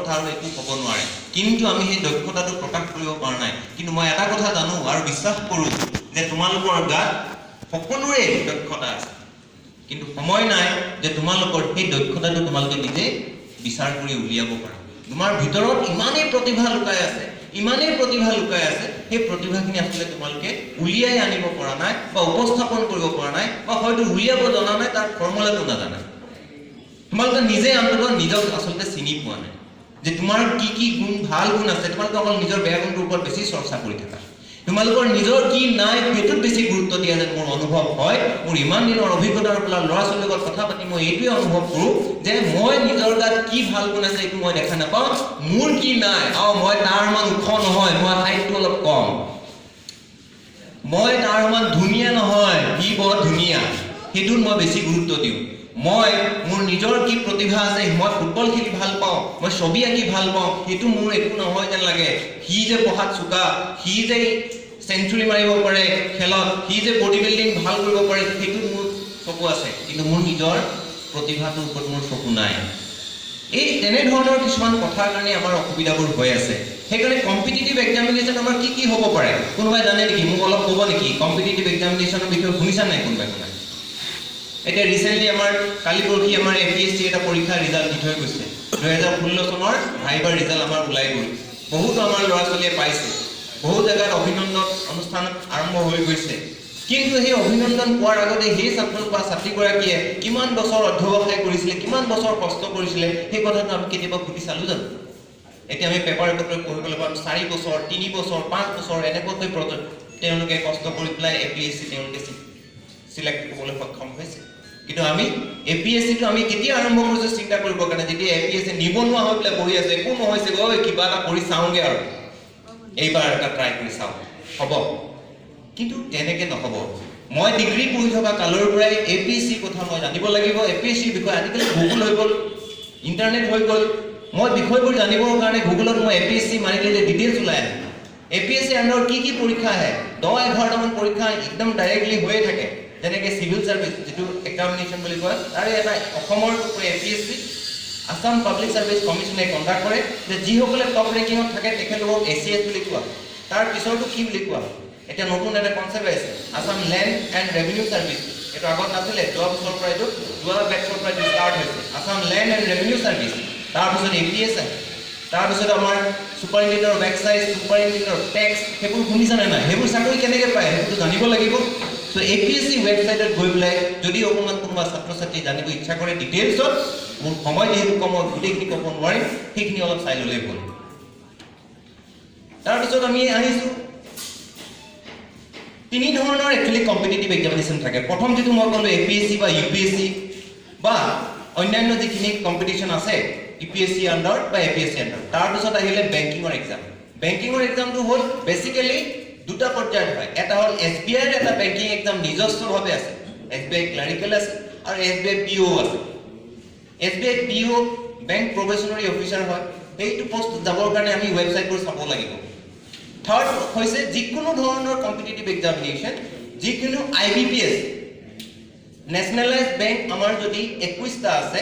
কথা আৰু একো ক'ব নোৱাৰে। কিন্তু আমি সেই দক্ষতাটো প্ৰকাশ কৰিব পৰা নাই। কিন্তু মই এটা কথা জানো আৰু বিশ্বাস কৰোঁ যে তোমালোকৰ গাত সকলোৰে দক্ষতা আছে, কিন্তু সময় নাই যে তোমালোকৰ সেই দক্ষতাটো তোমালোকে নিজে বিচাৰ কৰি উলিয়াব পাৰা। তোমাৰ ভিতৰত ইমানেই প্ৰতিভা লুকাই আছে, ইমানেই প্ৰতিভা লুকাই আছে, সেই প্ৰতিভাখিনি আচলতে তোমালোকে উলিয়াই আনিব পৰা নাই বা উপস্থাপন কৰিব পৰা নাই বা হয়তো উলিয়াব জনা নাই, তাৰ ফৰ্মুলাটো নাজানা। তোমালোকে নিজে অন্ততঃ নিজক আচলতে চিনি পোৱা নাই যে তোমাৰ কি কি গুণ, ভাল গুণ আছে। তোমালোকে অকল নিজৰ বেয়া গুণটোৰ ওপৰত বেছি চৰ্চা কৰি থাকা। তোমালোকৰ নিজৰ কি নাই, সেইটোত বেছি গুৰুত্ব দিয়া যেন মোৰ অনুভৱ হয়। মোৰ ইমান দিনৰ অভিজ্ঞতাৰ পৰা ল'ৰা ছোৱালীৰ লগত কথা পাতি মই এইটোৱে অনুভৱ কৰোঁ যে মই নিজৰ গাত কি ভাল গুণ আছে, এইটো মই দেখা নাপাওঁ। মোৰ কি নাই, আৰু মই তাৰ সমান ওখ নহয়, মই হাইটটো অলপ কম, মই তাৰ সমান ধুনীয়া নহয়, সি বৰ ধুনীয়া, সেইটোত মই বেছি গুৰুত্ব দিওঁ। মই মোৰ নিজৰ কি প্ৰতিভা আছে, মই ফুটবল খেলি ভাল পাওঁ, মই ছবি আঁকি ভাল পাওঁ, সেইটো মোৰ একো নহয় যেন লাগে। সি যে পঢ়াত চোকা, সি যে চেঞ্চুৰী মাৰিব পাৰে খেলত, সি যে বডি বিল্ডিং ভাল কৰিব পাৰে, সেইটোত মোৰ চকু আছে, কিন্তু মোৰ নিজৰ প্ৰতিভাটোৰ ওপৰত মোৰ চকু নাই। এই তেনেধৰণৰ কিছুমান কথাৰ কাৰণে আমাৰ অসুবিধাবোৰ হৈ আছে। সেইকাৰণে কম্পিটিটিভ এক্সামিনেশ্যন আমাৰ কি কি হ'ব পাৰে, কোনোবাই জানে নেকি? মোক অলপ ক'ব নেকি? কম্পিটিটিভ এক্সামিনেশ্যনৰ বিষয়ে শুনিছা নাই কোনোবাই কোনোবাই? এতিয়া ৰিচেণ্টলি আমাৰ কালি পৰহি আমাৰ এপিএছচি এটা পৰীক্ষাৰ ৰিজাল্ট দি থৈ গৈছে। 2016 চনৰ ভাইবাৰ ৰিজাল্ট আমাৰ ওলাই গ'ল। বহুতো আমাৰ ল'ৰা ছোৱালীয়ে পাইছে। বহু জেগাত অভিনন্দন অনুষ্ঠান আৰম্ভ হৈ গৈছে। কিন্তু সেই অভিনন্দন পোৱাৰ আগতে সেই ছাত্ৰ বা ছাত্ৰীগৰাকীয়ে কিমান বছৰ অধ্যৱসায় কৰিছিলে, কিমান বছৰ কষ্ট কৰিছিলে, সেই কথাটো আমি কেতিয়াবা সুধি চালোঁ জানো? এতিয়া আমি পেপাৰ পত্ৰ পঢ়িবলৈ পাম, 4 বছৰ, 3 বছৰ, 5 বছৰ এনেকুৱাকৈ তেওঁলোকে কষ্ট কৰি পেলাই এপিএছচি তেওঁলোকে চিলেক্ট হ'বলৈ সক্ষম হৈছে। কিন্তু আমি এপিএছচিটো আমি কেতিয়া আৰম্ভ কৰিছোঁ চিন্তা কৰিবৰ কাৰণে? যেতিয়া এপিএছচি নিবনুৱা হৈ পেলাই বহি আছে, একো নহৈছে গৈ, কিবা এটা কৰি চাওঁগে আৰু এইবাৰ এটা ট্ৰাই কৰি চাওঁ, হ'ব। কিন্তু তেনেকে নহ'ব। মই ডিগ্ৰী পঢ়ি থকা কালৰ পৰাই এপিএছচিৰ কথা মই জানিব লাগিব। এপিএছচিৰ বিষয়ে আজিকালি গুগল হৈ গ'ল, ইণ্টাৰনেট হৈ গ'ল। মই বিষয়বোৰ জানিবৰ কাৰণে গুগলত মই এপিএছচি মাৰিলে যে ডিটেইলছ ওলাই আহে। এপিএছচি আণ্ডাৰত কি কি পৰীক্ষা আহে, 10-11টামান পৰীক্ষা একদম ডাইৰেক্টলি হৈয়ে থাকে। যেনেকৈ চিভিল চাৰ্ভিচ যিটো এক্সামিনেশ্যন বুলি কয়, তাৰে এটা অসমৰ এপিএছচি, আছাম পাব্লিক চাৰ্ভিচ কমিশ্যনে কণ্ডাক্ট কৰে যে যিসকলে টপ ৰেংকিঙত থাকে, তেখেতলোকক এচিএছ বুলি কোৱা হয়। তাৰ পিছৰটো কি বুলি কোৱা হয়? এতিয়া নতুন এটা কনচেপ্ট আহিছে, Assam land and revenue service. এইটো আগত নাছিলে। যোৱা বছৰৰ পৰা এইটো, যোৱা বেটছৰ পৰা এইটো ষ্টাৰ্ট হৈছে, Assam land and revenue service. তাৰপিছত এপিএছ আহে, তাৰপিছত আমাৰ Superintendent of Excise, Superintendent of Tax। সেইবোৰ শুনিছানে নাই? সেইবোৰ চাকৰি কেনেকৈ পায়, সেইবোৰতো জানিব লাগিব। চ' এপিএছচি ৱেবছাইটত গৈ পেলাই যদি অকণমান কোনোবা ছাত্ৰ ছাত্ৰী জানিব ইচ্ছা কৰে ডিটেইলছত, মোৰ সময় যিহেতু কম, মই গোটেইখিনি ক'ব নোৱাৰিম, সেইখিনি অলপ চাই ল'লেই হ'ল। তাৰপিছত আমি আহিছোঁ, তিনি ধৰণৰ একচুৱেলি কম্পিটিটিভ এক্সামিনেশ্যন থাকে। প্ৰথম যিটো মই ক'লোঁ, এপিএছচি বা ইউপিএছচি বা অন্যান্য যিখিনি কম্পিটিশ্যন আছে ইউপিএছচি আণ্ডাৰত বা এপিএছচি আণ্ডাৰত। তাৰপিছত আহিলে বেংকিঙৰ এক্সাম। বেংকিঙৰ এক্সামটো হ'ল বেচিকেলি দুটা পৰ্যায়ত হয়। এটা হ'ল এছবিআইৰ এটা বেংকিং এক্সাম নিজস্বভাৱে আছে, এছবিআই ক্লাৰিকেল আছে আৰু এছবিআই পিঅ' আছে। এছবিআই পিঅ' বেংক প্ৰবেশ্যনাৰী অফিচাৰ হয়। সেইটো পষ্ট যাবৰ কাৰণে আমি ৱেবছাইটবোৰ চাব লাগিব। থাৰ্ড হৈছে যিকোনো ধৰণৰ কম্পিটিটিভ এক্সামিনেশ্যন, যিকোনো আইবিপিএছ, নেশ্যনেলাইজ বেংক আমাৰ যদি 21টা আছে,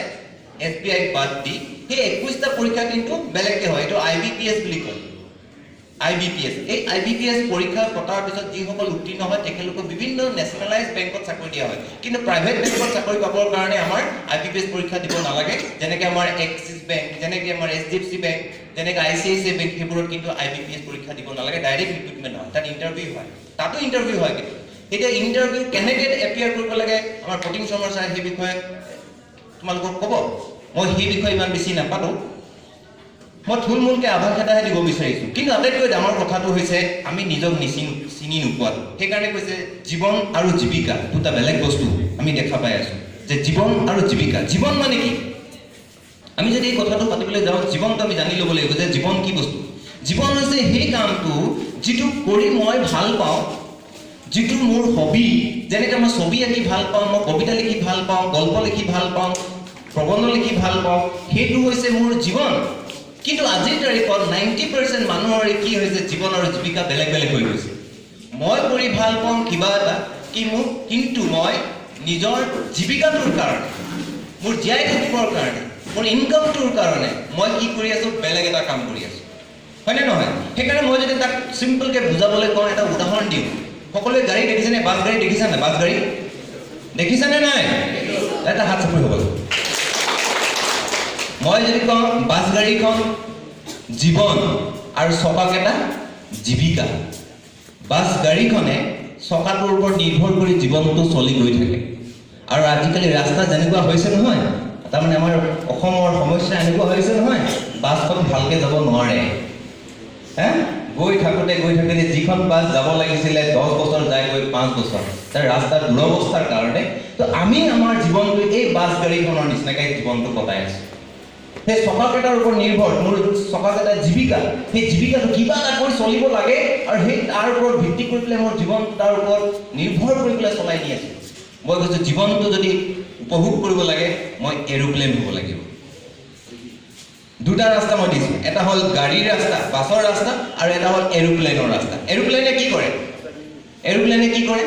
এছবিআইক বাদ দি, সেই 21টা পৰীক্ষা কিন্তু বেলেগকৈ হয়। এইটো আইবিপিএছ বুলি কয়, আইবিপিএছ। এই আইবিপিএছ পৰীক্ষা পতাৰ পিছত যিসকল উত্তীৰ্ণ হয়, তেখেতলোকক বিভিন্ন নেশ্যনেলাইজ বেংকত চাকৰি দিয়া হয়। কিন্তু প্ৰাইভেট বেংকত চাকৰি পাবৰ কাৰণে আমাৰ আইবিপিএছ পৰীক্ষা দিব নালাগে। যেনেকৈ আমাৰ এক্সিছ বেংক, যেনেকৈ আমাৰ এইচডিএফচি বেংক, যেনেকৈ আইচিআইচিআই বেংক, সেইবোৰত কিন্তু আইবিপিএছ পৰীক্ষা দিব নালাগে। ডাইৰেক্ট ৰিক্ৰুটমেণ্ট হয়, তাত ইণ্টাৰভিউ হয়, তাতো ইণ্টাৰভিউ হয়। কিন্তু এতিয়া ইণ্টাৰভিউ কেনেকৈ এপিয়াৰ কৰিব লাগে, আমাৰ প্ৰতিম শৰ্মা ছাৰে সেই বিষয়ে তোমালোকক ক'ব। মই সেই বিষয়ে ইমান বেছি নাপাতো। মই থুলমূলকৈ আভাস এটাহে দিব বিচাৰিছোঁ। কিন্তু আটাইতকৈ ডাঙৰ কথাটো হৈছে আমি নিজক চিনি নোপোৱাটো। সেইকাৰণে কৈছে, জীৱন আৰু জীৱিকা দুটা বেলেগ বস্তু। আমি দেখা পাই আছোঁ যে জীৱন আৰু জীৱিকা, জীৱন মানে কি? আমি যদি এই কথাটো পাতিবলৈ যাওঁ, জীৱনটো আমি জানি ল'ব লাগিব যে জীৱন কি বস্তু। জীৱন হৈছে সেই কামটো যিটো কৰি মই ভাল পাওঁ, যিটো মোৰ হবি। যেনেকৈ মই ছবি আঁকি ভাল পাওঁ, মই কবিতা লিখি ভাল পাওঁ, গল্প লিখি ভাল পাওঁ, প্ৰবন্ধ লিখি ভাল পাওঁ, সেইটো হৈছে মোৰ জীৱন। কিন্তু আজিৰ তাৰিখত 90% মানুহৰে কি হৈছে, জীৱন আৰু জীৱিকা বেলেগ বেলেগ হৈ গৈছে। মই কৰি ভাল পাওঁ কিবা এটা কি মোক, কিন্তু মই নিজৰ জীৱিকাটোৰ কাৰণে, মোৰ জীয়াই থাকিবৰ কাৰণে, মোৰ ইনকামটোৰ কাৰণে মই কি কৰি আছোঁ? বেলেগ এটা। কাম কৰি আছোঁ, হয়নে নহয়? সেইকাৰণে মই যদি তাক চিম্পলকৈ বুজাবলৈ কওঁ, এটা উদাহৰণ দিওঁ। সকলোৱে গাড়ী দেখিছেনে? বাছ গাড়ী দেখিছা নাই? বাছ গাড়ী দেখিছানে নাই? এটা হাত চাপৰি হ'ব। মই যদি কওঁ বাছ গাড়ীখন জীৱন আৰু চকাকেইটা জীৱিকা, বাছ গাড়ীখনে চকাটোৰ ওপৰত নিৰ্ভৰ কৰি জীৱনটো চলি গৈ থাকে। আৰু আজিকালি ৰাস্তা যেনেকুৱা হৈছে নহয়, তাৰমানে আমাৰ অসমৰ সমস্যা এনেকুৱা হৈছে নহয়, বাছখন ভালকৈ যাব নোৱাৰে। হে, গৈ থাকোঁতে গৈ থাকোঁতে যিখন বাছ যাব লাগিছিলে 10 বছৰ, যায় গৈ 5 বছৰ, তাৰ ৰাস্তাৰ দুৰৱস্থাৰ কাৰণে। তো আমি আমাৰ জীৱনটো এই বাছ গাড়ীখনৰ নিচিনাকৈ জীৱনটো কটাই আছোঁ। সেই চকাকেইটাৰ ওপৰত নিৰ্ভৰ মোৰ চকাকেইটা জীৱিকা। সেই জীৱিকাটো কিবা এটা কৰি চলিব লাগে আৰু সেই তাৰ ওপৰত ভিত্তি কৰি পেলাই মোৰ জীৱন তাৰ ওপৰত নিৰ্ভৰ কৰি পেলাই চলাই নি আছোঁ। মই কৈছোঁ, জীৱনটো যদি উপভোগ কৰিব লাগে, মই এৰোপ্লেন হ'ব লাগিব। দুটা ৰাস্তা মই দিছোঁ। এটা হ'ল গাড়ীৰ ৰাস্তা, বাছৰ ৰাস্তা আৰু এটা হ'ল এৰোপ্লেনৰ ৰাস্তা। এৰোপ্লেনে কি কৰে? এৰোপ্লেনে কি কৰে?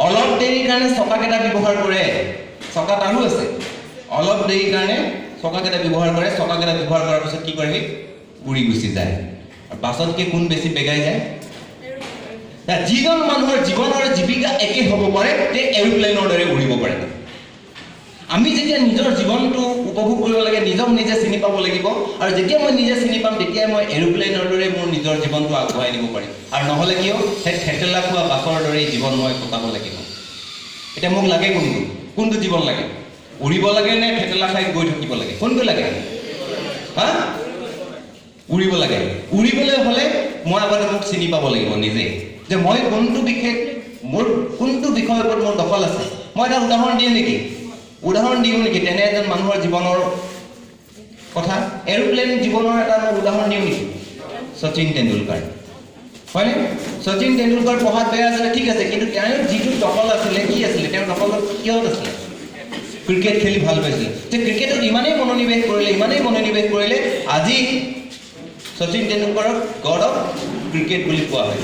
অলপ দেৰিৰ কাৰণে চকাকেইটা ব্যৱহাৰ কৰে। চকা তাৰো আছে। অলপ দেৰিৰ কাৰণে চকাকেইটা ব্যৱহাৰ কৰে। চকাকেইটা ব্যৱহাৰ কৰাৰ পিছত কি কৰে? সি উৰি গুচি যায়। আৰু বাছতকৈ কোন বেছি বেগাই যায়? যিজন মানুহৰ জীৱন আৰু জীৱিকা একে হ'ব পাৰে, তেওঁ এৰোপ্লেনৰ দৰে উৰিব পাৰে। আমি যেতিয়া নিজৰ জীৱনটো উপভোগ কৰিব লাগে, নিজক নিজে চিনি পাব লাগিব। আৰু যেতিয়া মই নিজে চিনি পাম, তেতিয়াই মই এৰোপ্লেনৰ দৰে মোৰ নিজৰ জীৱনটো আগবঢ়াই নিব পাৰিম। আৰু নহ'লে কিয়, সেই থেতেলা খোৱা বাছৰ দৰেই জীৱন মই কটাব লাগিব। এতিয়া মোক লাগে কোনটো? কোনটো জীৱন লাগে? উৰিব লাগে নে থেতেলা খাই গৈ থাকিব লাগে? কোনটো লাগে? হা, উৰিব লাগে। উৰিবলৈ হ'লে মই আগতে মোক চিনি পাব লাগিব নিজে যে মই কোনটো বিশেষ, মোৰ কোনটো বিষয়ৰ ওপৰত মোৰ দখল আছে। মই এটা উদাহৰণ দিওঁ নেকি? উদাহৰণ দিওঁ নেকি তেনে এজন মানুহৰ জীৱনৰ কথা? এৰোপ্লেন জীৱনৰ এটা মই উদাহৰণ দিওঁ নেকি? শচীন তেণ্ডুলকাৰ, হয়নে? শচীন তেণ্ডুলকাৰ পঢ়াত বেয়া আছিলে, ঠিক আছে, কিন্তু তেওঁৰ যিটো দখল আছিলে, কি আছিলে তেওঁৰ দখলত? কিহত আছিলে? ক্ৰিকেট খেলি ভাল পাইছিলে। যে ক্ৰিকেটত ইমানেই মনোনিৱেশ কৰিলে, ইমানেই মনোনিৱেশ কৰিলে, আজি শচীন তেণ্ডুলকাৰক গড অফ ক্ৰিকেট বুলি কোৱা হয়।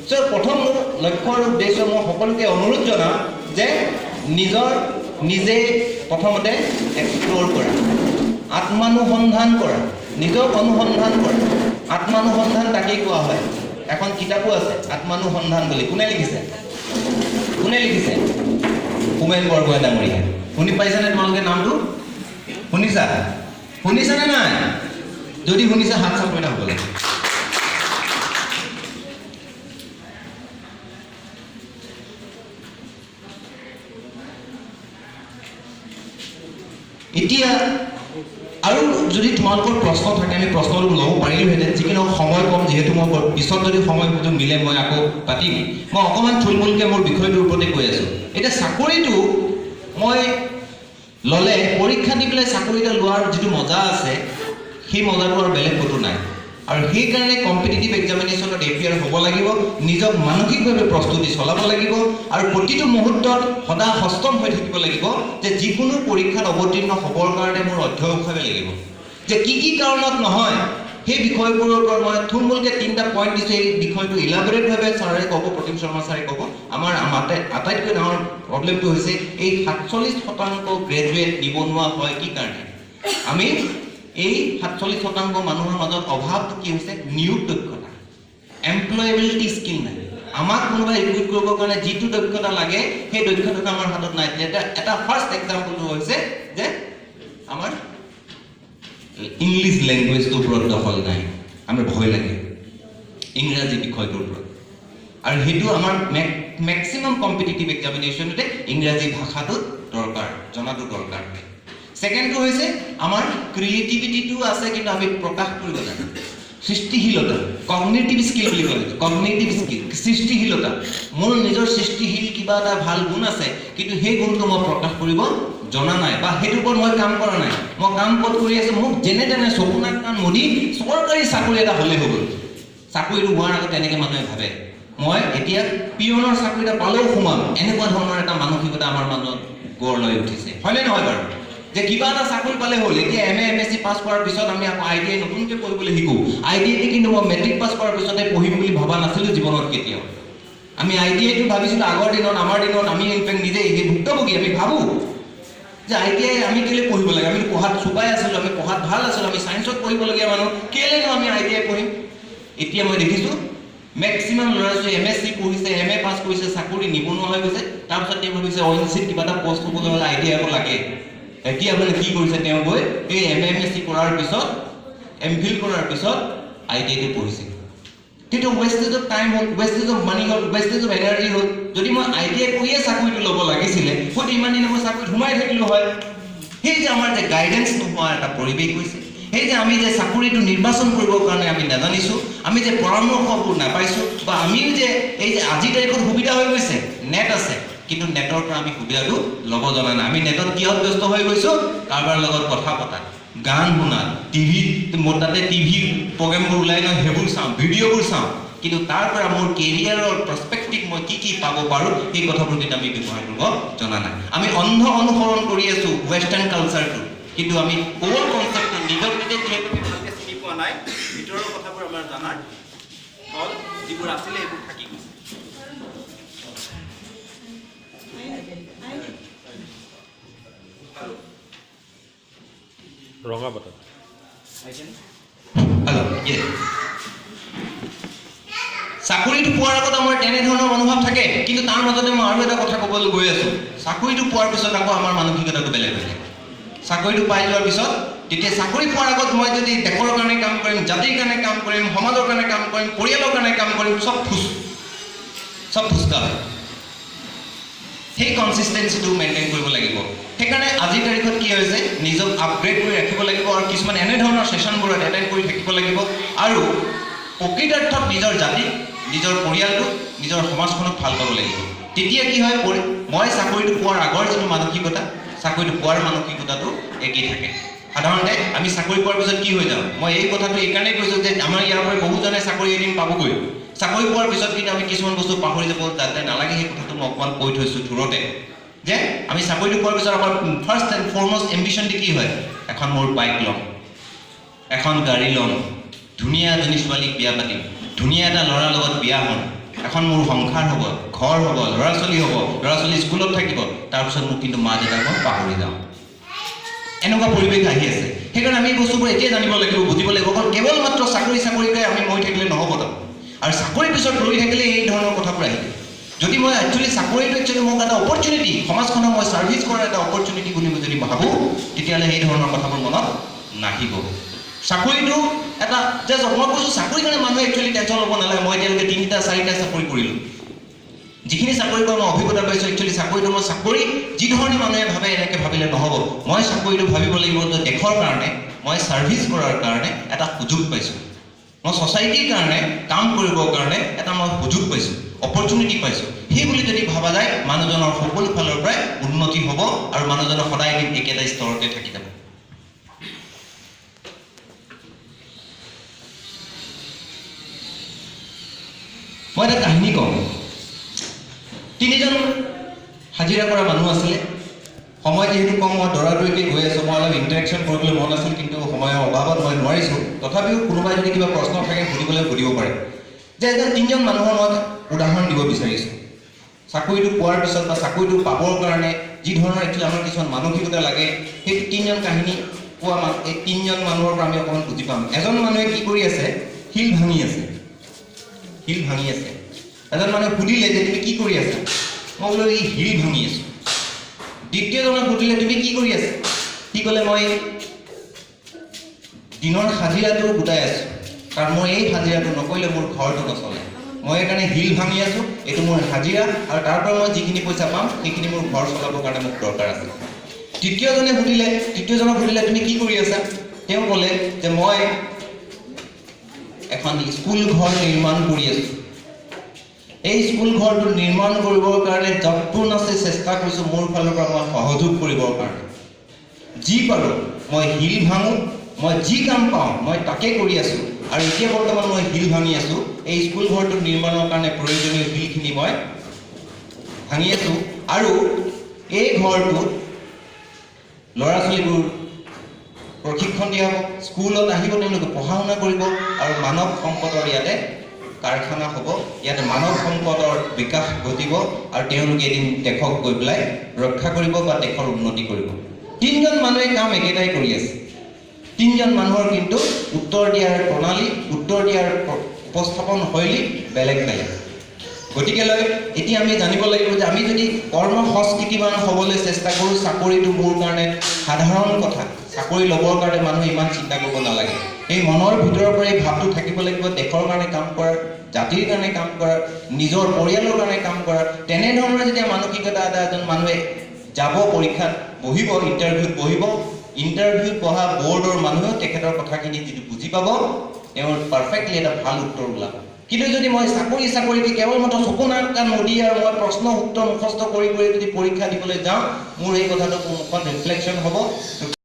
চ' প্ৰথম মোৰ লক্ষ্য আৰু উদ্দেশ্য, মই সকলোকে অনুৰোধ জনাম যে নিজৰ নিজে প্ৰথমতে এক্সপ্ল'ৰ কৰা, আত্মানুসন্ধান কৰা, নিজক অনুসন্ধান কৰা। আত্মানুসন্ধান তাকেই কোৱা হয়। এখন কিতাপো আছে আত্মানুসন্ধান বুলি। কোনে লিখিছে? কোনে লিখিছে? হোমেন বৰগোহাঁই ডাঙৰীয়া। শুনি পাইছানে তোমালোকে নামটো? শুনিছা? শুনিছানে নাই? যদি শুনিছা, হাত চাপৰি এটা হ'ব লাগে। এতিয়া আৰু যদি তোমালোকৰ প্ৰশ্ন থাকে, আমি প্ৰশ্নটো ল'ব পাৰিলোহেঁতেন। যি কি নহওক, সময় কম যিহেতু, মই পিছত যদি সময় সুযোগ মিলে মই আকৌ পাতিম। মই অকণমান থুলমূলকৈ মোৰ বিষয়টোৰ ওপৰতে কৈ আছোঁ। এতিয়া চাকৰিটো মই ল'লে, পৰীক্ষা দি পেলাই চাকৰি এটা লোৱাৰ যিটো মজা আছে, সেই মজাটো আৰু বেলেগ ক'তো নাই। আৰু সেইকাৰণে কম্পিটিটিভ এক্সামিনেশ্যনত এপিয়াৰ হ'ব লাগিব, নিজক মানসিকভাৱে প্ৰস্তুতি চলাব লাগিব আৰু প্ৰতিটো মুহূৰ্তত সদা সষ্টম হৈ থাকিব লাগিব যে যিকোনো পৰীক্ষাত অৱতীৰ্ণ হ'বৰ কাৰণে মোৰ অধ্যৱসায় লাগিব। যে কি কি কাৰণত নহয়, সেই বিষয়বোৰৰ ওপৰত মই থুলমূলকৈ তিনিটা পইণ্ট দিছোঁ। এই বিষয়টো ইলাবৰেটভাৱে ছাৰে ক'ব, প্ৰতিম শৰ্মা ছাৰে ক'ব। আমাৰ আটাইতকৈ ডাঙৰ প্ৰব্লেমটো হৈছে এই 47% গ্ৰেজুৱেট নিবনুৱা হয় কি কাৰণে? আমি এই 47% মানুহৰ মাজত অভাৱটো কি হৈছে? নিয়োগ দক্ষতা, এমপ্লয়েবিলিটি স্কিল নাই। আমাক কোনোবাই ৰিক্ৰুট কৰিবৰ কাৰণে যিটো দক্ষতা লাগে, সেই দক্ষতাটো আমাৰ হাতত নাই। এটা এটা ফাৰ্ষ্ট এক্সাম্পলটো হৈছে যে আমাৰ ইংলিছ লেংগুৱেজটোৰ ওপৰত দখল নাই। আমাৰ ভয় লাগে ইংৰাজী বিষয়টোৰ ওপৰত। আৰু সেইটো আমাৰ মেক্সিমাম কম্পিটিটিভ এক্সামিনেশ্যনতে ইংৰাজী ভাষাটো দৰকাৰ, জনাটো দৰকাৰ। ছেকেণ্ডটো হৈছে আমাৰ ক্ৰিয়েটিভিটিটো আছে, কিন্তু আমি প্ৰকাশ কৰিব জানো। সৃষ্টিশীলতা, কগনিটিভ স্কিল বুলি কয়, কগনিটিভ স্কিল, সৃষ্টিশীলতা। মোৰ নিজৰ সৃষ্টিশীল কিবা এটা ভাল গুণ আছে, কিন্তু সেই গুণটো মই প্ৰকাশ কৰিব জনা নাই বা সেইটোৰ ওপৰত মই কাম কৰা নাই। মই কাম ক'ত কৰি আছোঁ? মোক যেনে তেনে চকু নাক কাণ মুদি চৰকাৰী চাকৰি এটা হ'লেই হৈ গ'ল। চাকৰিটো হোৱাৰ আগত তেনেকৈ মানুহে ভাবে, মই এতিয়া পিয়নৰ চাকৰি এটা পালেও সোমাম। এনেকুৱা ধৰণৰ এটা মানসিকতা আমাৰ মাজত গঢ় লৈ উঠিছে, হয়নে নহয় বাৰু? যে কিবা এটা চাকৰি পালে হ'ল। এতিয়া এম এ, এম.এছ.চি পাছ কৰাৰ পিছত আমি আকৌ আই.টি.আই নতুনকৈ পঢ়িবলৈ শিকোঁ। আই.টি.আইটো কিন্তু মই মেট্ৰিক পাছ কৰাৰ পিছতে পঢ়িম বুলি ভবা নাছিলোঁ জীৱনত কেতিয়াও। আমি আই.টি.আইটো ভাবিছিলোঁ আগৰ দিনত, আমাৰ দিনত, আমি ইনফেক্ট নিজে সেই ভুক্তভোগী। আমি ভাবোঁ যে I T I আমি কেলৈ পঢ়িব লাগে, আমি পঢ়াত চোকাই আছিলোঁ, আমি পঢ়াত ভাল আছিলোঁ, আমি ছায়েন্সত পঢ়িবলগীয়া মানুহ, কেলেনো আমি I T I পঢ়িম? এতিয়া মই দেখিছোঁ মেক্সিমাম ল'ৰা ছোৱালী এম এছ চি পঢ়িছে, এম এ পাছ কৰিছে, চাকৰি নিবনুৱা হৈ গৈছে। তাৰপিছত তেওঁ ভাবিছে অ' এন জি চিত কিবা এটা পষ্ট হ'বলৈ হ'লে I T I আকৌ লাগে। এতিয়া মানে কি কৰিছে, তেওঁ গৈ এই M A, M S C কৰাৰ পিছত, এম ফিল কৰাৰ পিছত I T আইটো পঢ়িছে। কিন্তু ৱেষ্টেজ অফ টাইম হ'ল, ৱেষ্টেজ অফ মানি হ'ল, ৱেষ্টেজ অফ এনাৰ্জি হ'ল। যদি মই I T I পঢ়িয়ে চাকৰিটো ল'ব লাগিছিলে, হয়তো ইমান দিনে মই চাকৰিত সোমাই থাকিলোঁ হয়। সেই যে আমাৰ যে গাইডেঞ্চ নোহোৱা এটা পৰিৱেশ হৈছে, সেই যে আমি যে চাকৰিটো নিৰ্বাচন কৰিবৰ কাৰণে আমি নাজানিছোঁ, আমি যে পৰামৰ্শবোৰ নাপাইছোঁ, বা আমিও যে এই যে আজিৰ তাৰিখত সুবিধা হৈ গৈছে, নেট আছে, কিন্তু নেটৰ পৰা আমি সুবিধাটো ল'ব জনা নাই। আমি নেটত কিহত ব্যস্ত হৈ গৈছোঁ? কাৰোবাৰ লগত কথা পতা, গান শুনা, টিভিত মোৰ তাতে টিভি প্ৰগ্ৰেমবোৰ ওলাই নহয়, সেইবোৰ চাওঁ, ভিডিঅ'বোৰ চাওঁ। কিন্তু তাৰ পৰা মোৰ কেৰিয়াৰৰ পাৰ্চপেক্টিভ মই কি কি পাব পাৰোঁ, সেই কথাবোৰ কিন্তু আমি ব্যৱহাৰ কৰিব জনা নাই। আমি অন্ধ অনুসৰণ কৰি আছোঁ ৱেষ্টাৰ্ণ কালচাৰটো, কিন্তু আমি ক'ৰ কনচেপ্টটো নিজক নিজে যিহেতু আমি ভালকৈ চিনি পোৱা নাই, ভিতৰৰ কথাবোৰ আমাৰ জনাৰ ফল যিবোৰ আছিলে সেইবোৰ থাকি গৈছে। হেল্ল'। ৰঙা পাতাত। হেল্ল', য়েছ। চাকৰিটো পোৱাৰ আগত আমাৰ তেনেধৰণৰ মনোভাৱ থাকে, কিন্তু তাৰ মাজতে মই আৰু এটা কথা ক'বলৈ গৈ আছোঁ। চাকৰিটো পোৱাৰ পিছত আকৌ আমাৰ মানসিকতাটো বেলেগ হৈ যায়। চাকৰিটো পাই যোৱাৰ পিছত, তেতিয়া চাকৰি পোৱাৰ আগত মই যদি দেশৰ কাৰণে কাম কৰিম, জাতিৰ কাৰণে কাম কৰিম, সমাজৰ কাৰণে কাম কৰিম, পৰিয়ালৰ কাৰণে কাম কৰিম, চব ফুচকা হয়। সেই কনচিষ্টেঞ্চিটো মেইনটেইন কৰিব লাগিব। সেইকাৰণে আজিৰ তাৰিখত কি হৈছে, নিজক আপগ্ৰেড কৰি ৰাখিব লাগিব আৰু কিছুমান এনেধৰণৰ ছেশ্যনবোৰত এটেণ্ড কৰি থাকিব লাগিব আৰু প্ৰকৃতাৰ্থত নিজৰ জাতিক, নিজৰ পৰিয়ালটোক, নিজৰ সমাজখনক ভাল পাব লাগিব। তেতিয়া কি হয়, মই চাকৰিটো পোৱাৰ আগৰ যিটো মানসিকতা, চাকৰিটো পোৱাৰ মানসিকতাটো একেই থাকে। সাধাৰণতে আমি চাকৰি পোৱাৰ পিছত কি হৈ যাওঁ? মই এই কথাটো এইকাৰণেই কৈছোঁ যে আমাৰ ইয়াৰ পৰা বহুজনে চাকৰি এদিন পাবগৈ। চাকৰি পোৱাৰ পিছত কিন্তু আমি কিছুমান বস্তু পাহৰি যাব যাতে নালাগে, সেই কথাটো মই অকণমান কৈ থৈছোঁ থোৰতে, যে আমি চাকৰিটো পোৱাৰ পিছত আমাৰ ফাৰ্ষ্ট এণ্ড ফৰমষ্ট এম্বিশ্যনটো কি হয়? এখন মোৰ বাইক ল'ম, এখন গাড়ী ল'ম, ধুনীয়া এজনী ছোৱালীক বিয়া পাতিম, ধুনীয়া এটা ল'ৰাৰ লগত বিয়া হ'ম, এখন মোৰ সংসাৰ হ'ব, ঘৰ হ'ব, ল'ৰা ছোৱালী হ'ব, ল'ৰা ছোৱালী স্কুলত থাকিব। তাৰপিছত মোক কিন্তু মা দেউতাক মই পাহৰি যাওঁ। এনেকুৱা পৰিৱেশ আহি আছে। সেইকাৰণে আমি এই বস্তুবোৰ এতিয়াই জানিব লাগিব, বুজিব লাগিব। অকল কেৱল মাত্ৰ চাকৰি চাকৰিকে আমি মৰি থাকিলে নহ'ব তাত। আৰু চাকৰিৰ পিছত দৌৰি থাকিলে এই ধৰণৰ কথাবোৰ আহিব। যদি মই একচুৱেলি চাকৰিটো একচুৱেলি মোক এটা অপৰচুনিটি, সমাজখনক মই ছাৰ্ভিচ কৰাৰ এটা অপৰচুনিটি বুলি মই যদি ভাবোঁ, তেতিয়াহ'লে সেই ধৰণৰ কথাবোৰ মনত নাহিব। চাকৰিটো এটা জাষ্ট মই কৈছোঁ, চাকৰিৰ কাৰণে মানুহে একচুৱেলি টেনশ্যন ল'ব নালাগে। মই এতিয়ালৈকে তিনিটা চাৰিটা চাকৰি কৰিলোঁ। যিখিনি চাকৰি কৰা মই অভিজ্ঞতা পাইছোঁ, একচুৱেলি চাকৰিটো মই চাকৰি যি ধৰণে মানুহে ভাবে এনেকৈ ভাবিলে নহ'ব। মই চাকৰিটো ভাবিব লাগিব যে দেশৰ কাৰণে মই ছাৰ্ভিচ কৰাৰ কাৰণে এটা সুযোগ পাইছোঁ, মই ছ'চাইটিৰ কাৰণে কাম কৰিবৰ কাৰণে এটা মই সুযোগ পাইছোঁ, অপৰচুনিটি পাইছোঁ। সেই বুলি যদি ভবা যায়, মানুহজনৰ সকলো ফালৰ পৰাই উন্নতি হ'ব আৰু মানুহজনৰ সদায় এদিন একেটা স্তৰতে থাকি যাব। মই এটা কাহিনী কওঁ। তিনিজন হাজিৰা কৰা মানুহ আছিলে। সময় যিহেতু কম, মই দৌৰা দৌৰিকৈ গৈ আছোঁ। মই অলপ ইণ্টাৰেকশ্যন কৰিবলৈ মন আছিল, কিন্তু সময়ৰ অভাৱত মই নোৱাৰিছোঁ। তথাপিও কোনোবাই যদি কিবা প্ৰশ্ন থাকে সুধিবলৈ সুধিব পাৰে। যে তিনিজন মানুহৰ মই উদাহৰণ দিব বিচাৰিছোঁ। চাকৰিটো পোৱাৰ পিছত বা চাকৰিটো পাবৰ কাৰণে যি ধৰণৰ একচুৱেলি আমাৰ কিছুমান মানসিকতা লাগে, সেই তিনিজন কাহিনী কোৱা এই তিনিজন মানুহৰ পৰা আমি অকণমান বুজি পাম। এজন মানুহে কি কৰি আছে? শিল ভাঙি আছে, শিল ভাঙি আছে। এজন মানুহে সুধিলে যে তুমি কি কৰি আছা? মই বোলো এই শিল ভাঙি আছোঁ। দ্বিতীয়জনক সুধিলে তুমি কি কৰি আছা? সি ক'লে মই দিনৰ হাজিৰাটো গোটাই আছোঁ, কাৰণ মই এই হাজিৰাটো নকৰিলে মোৰ ঘৰটো নচলে। মই সেইকাৰণে শিল ভাঙি আছোঁ, এইটো মোৰ হাজিৰা আৰু তাৰ পৰা মই যিখিনি পইচা পাম সেইখিনি মোৰ ঘৰ চলাবৰ কাৰণে মোক দৰকাৰ আছে। তৃতীয়জনক সুধিলে তুমি কি কৰি আছা? তেওঁ ক'লে যে মই এখন স্কুল ঘৰ নিৰ্মাণ কৰি আছোঁ। এই স্কুল ঘৰটো নিৰ্মাণ কৰিবৰ কাৰণে যৎপৰোনাস্তি চেষ্টা কৰিছোঁ, মোৰ ফালৰ পৰা মই সহযোগ কৰিবৰ কাৰণে যি পাৰোঁ। মই শিল ভাঙোঁ, মই যি কাম পাওঁ মই তাকে কৰি আছোঁ আৰু এতিয়া বৰ্তমান মই শিল ভাঙি আছোঁ। এই স্কুল ঘৰটো নিৰ্মাণৰ কাৰণে প্ৰয়োজনীয় শিলখিনি মই ভাঙি আছোঁ আৰু এই ঘৰটোত ল'ৰা ছোৱালীবোৰ প্ৰশিক্ষণ দিয়া হ'ব, স্কুলত আহিব, তেওঁলোকে পঢ়া শুনা কৰিব আৰু মানৱ সম্পদৰ ইয়াতে কাৰখানা হ'ব, ইয়াতে মানৱ সম্পদৰ বিকাশ ঘটিব আৰু তেওঁলোকে এদিন দেশক গৈ পেলাই ৰক্ষা কৰিব বা দেশৰ উন্নতি কৰিব। তিনিজন মানুহে কাম একেটাই কৰি আছে, তিনিজন মানুহৰ কিন্তু উত্তৰ দিয়াৰ প্ৰণালী, উত্তৰ দিয়াৰ উপস্থাপন শৈলী বেলেগ বেলেগ। গতিকেলৈ এতিয়া আমি জানিব লাগিব যে আমি যদি কৰ্ম সংস্কৃতিবান হ'বলৈ চেষ্টা কৰোঁ, চাকৰিটো মোৰ কাৰণে সাধাৰণ কথা, চাকৰি ল'বৰ কাৰণে মানুহে ইমান চিন্তা কৰিব নালাগে। এই মনৰ ভিতৰৰ পৰা এই ভাৱটো থাকিব লাগিব, দেশৰ কাৰণে কাম কৰাৰ, জাতিৰ কাৰণে কাম কৰাৰ, নিজৰ পৰিয়ালৰ কাৰণে কাম কৰাৰ। তেনেধৰণৰ যেতিয়া মানসিকতা এটা এজন মানুহে যাব, পৰীক্ষাত বহিব, ইণ্টাৰভিউত বহিব, ইণ্টাৰভিউত বহা বৰ্ডৰ মানুহেও তেখেতৰ কথাখিনি যিটো বুজি পাব, তেওঁৰ পাৰফেক্টলি এটা ভাল উত্তৰ ওলাব। কিন্তু যদি মই চাকৰি চাকৰিকে কেৱল মাত্ৰ চকু নাক কাণ মুদি আৰু মই প্ৰশ্ন উত্তৰ মুখস্থ কৰি কৰি যদি পৰীক্ষা দিবলৈ যাওঁ, মোৰ এই কথাটো মোৰ মুখত ৰিফ্লেকশ্যন হ'ব।